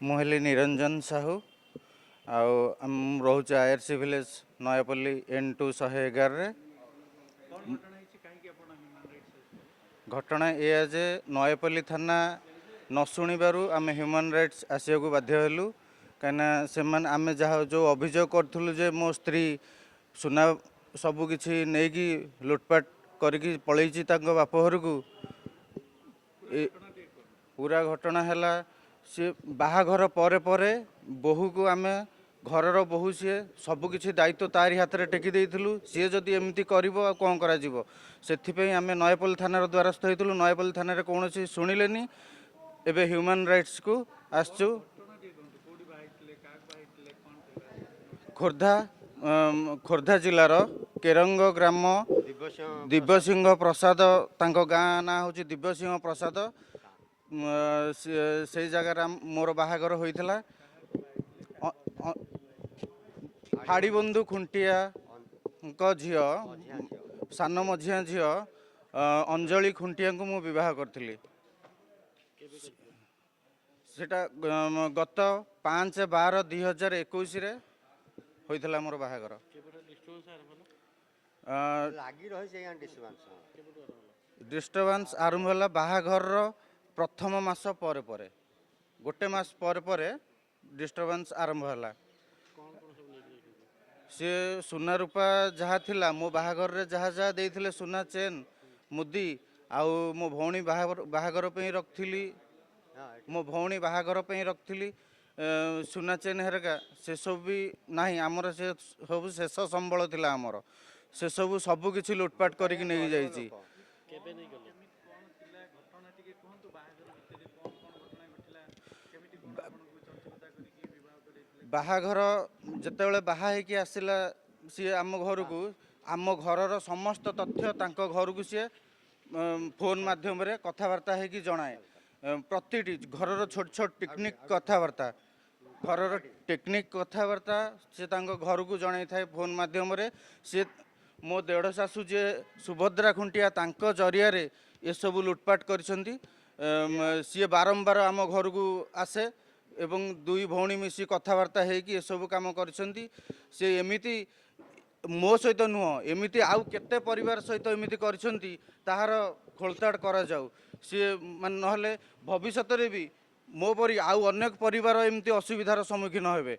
ମୁଁ ହେଲି ନିରଞ୍ଜନ ସାହୁ, ଆଉ ମୁଁ ରହୁଛି ଆଇଆର୍ସି ଭିଲେଜ, ନୟାପଲ୍ଲୀ N2 111ରେ। ଘଟଣା ଏଇଆ ଯେ ନୟାପଲ୍ଲୀ ଥାନା ନ ଶୁଣିବାରୁ ଆମେ ହ୍ୟୁମାନ୍ ରାଇଟ୍ସ ଆସିବାକୁ ବାଧ୍ୟ ହେଲୁ। କାହିଁକିନା ସେମାନେ ଆମେ ଯାହା ଯେଉଁ ଅଭିଯୋଗ କରିଥିଲୁ ଯେ ମୋ ସ୍ତ୍ରୀ ସୁନା ସବୁକିଛି ନେଇକି ଲୁଟପାଟ କରିକି ପଳେଇଛି ତାଙ୍କ ବାପ ଘରକୁ। ଏ ପୁରା ଘଟଣା ହେଲା, ସିଏ ବାହାଘର ପରେ ପରେ ବୋହୂକୁ, ଆମେ ଘରର ବୋହୂ ସିଏ, ସବୁକିଛି ଦାୟିତ୍ୱ ତାରି ହାତରେ ଟେକି ଦେଇଥିଲୁ। ସିଏ ଯଦି ଏମିତି କରିବ ଆଉ କ'ଣ କରାଯିବ? ସେଥିପାଇଁ ଆମେ ନୟାପଲ୍ଲୀ ଥାନାର ଦ୍ୱାରସ୍ଥ ହୋଇଥିଲୁ। ନୟାପଲ୍ଲୀ ଥାନାରେ କୌଣସି ଶୁଣିଲେନି। ଏବେ ହ୍ୟୁମାନ୍ ରାଇଟ୍ସକୁ ଆସିଛୁ। ଖୋର୍ଦ୍ଧା ଖୋର୍ଦ୍ଧା ଜିଲ୍ଲାର କେରଙ୍ଗ ଗ୍ରାମ, ଦିବ୍ୟସିଂହ ପ୍ରସାଦ, ତାଙ୍କ ଗାଁ ନାଁ ହେଉଛି ଦିବ୍ୟସିଂହ ପ୍ରସାଦ। ସେଇ ଜାଗାରେ ମୋର ବାହାଘର ହୋଇଥିଲା। ହାଡ଼ିବନ୍ଧୁ ଖୁଣ୍ଟିଆଙ୍କ ଝିଅ, ସାନ ମଝିଆ ଝିଅ ଅଞ୍ଜଳି ଖୁଣ୍ଟିଆଙ୍କୁ ମୁଁ ବିବାହ କରିଥିଲି। ସେଟା ଗତ 5/12/2021ରେ ହୋଇଥିଲା ମୋର ବାହାଘର। ଲାଗି ରହିଛି ଆଜ୍ଞା ଡିଷ୍ଟର୍ବାନ୍ସ। ଡିଷ୍ଟର୍ବାନ୍ସ ଆରମ୍ଭ ହେଲା ବାହାଘରର ପ୍ରଥମ ମାସ ପରେ ପରେ, ଗୋଟେ ମାସ ପରେ ପରେ ଡିଷ୍ଟର୍ବାନ୍ସ ଆରମ୍ଭ ହେଲା। ସିଏ ସୁନା ରୂପା ଯାହା ଥିଲା, ମୋ ବାହାଘରରେ ଯାହା ଯାହା ଦେଇଥିଲେ, ସୁନା ଚେନ୍, ମୁଦି, ଆଉ ମୋ ଭଉଣୀ ବାହାଘର ପାଇଁ ରଖିଥିଲି, ମୋ ଭଉଣୀ ବାହାଘର ପାଇଁ ରଖିଥିଲି ସୁନା ଚେନ୍ ହେରିକା, ସେସବୁ ବି ନାହିଁ ଆମର। ସେ ସବୁ ଶେଷ ସମ୍ବଳ ଥିଲା ଆମର। ସେସବୁ ସବୁ କିଛି ଲୁଟପାଟ କରିକି ନେଇକି ଯାଇଛି। ବାହାଘର ଯେତେବେଳେ ବାହା ହେଇକି ଆସିଲା ସିଏ ଆମ ଘରକୁ, ଆମ ଘରର ସମସ୍ତ ତଥ୍ୟ ତାଙ୍କ ଘରକୁ ସିଏ ଫୋନ୍ ମାଧ୍ୟମରେ କଥାବାର୍ତ୍ତା ହେଇକି ଜଣାଏ। ପ୍ରତିଟି ଘରର ଛୋଟ ଛୋଟ ଟେକ୍ନିକ୍ କଥାବାର୍ତ୍ତା, ଘରର ଟେକ୍ନିକ୍ କଥାବାର୍ତ୍ତା ସେ ତାଙ୍କ ଘରକୁ ଜଣାଇଥାଏ ଫୋନ୍ ମାଧ୍ୟମରେ। ସିଏ ମୋ ଦେଢ଼ ଶାଶୁ ଯିଏ ସୁଭଦ୍ରା ଖୁଣ୍ଟିଆ, ତାଙ୍କ ଜରିଆରେ ଏସବୁ ଲୁଟପାଟ କରିଛନ୍ତି। ସିଏ ବାରମ୍ବାର ଆମ ଘରକୁ ଆସେ ଏବଂ ଦୁଇ ଭଉଣୀ ମିଶି କଥାବାର୍ତ୍ତା ହେଇକି ଏସବୁ କାମ କରିଛନ୍ତି। ସେ ଏମିତି ମୋ ସହିତ ନୁହଁ, ଏମିତି ଆଉ କେତେ ପରିବାର ସହିତ ଏମିତି କରିଛନ୍ତି, ତାହାର ଖୋଳତାଡ଼ କରାଯାଉ। ସିଏ ମାନେ ନହେଲେ ଭବିଷ୍ୟତରେ ବି ମୋ ପରି ଆଉ ଅନେକ ପରିବାର ଏମିତି ଅସୁବିଧାର ସମ୍ମୁଖୀନ ହେବେ।